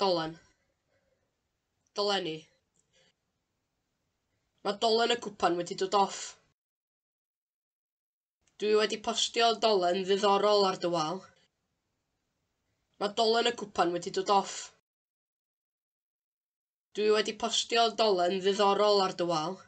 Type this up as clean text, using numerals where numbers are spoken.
Dolen. Dolenni. Mae dolen y cwpan wedi dod off. Dwi wedi postio dolen ddiddorol ar dy wal. Mae dolen y cwpan wedi dod off. Dwi wedi postio dolen ddiddorol ar dy wal.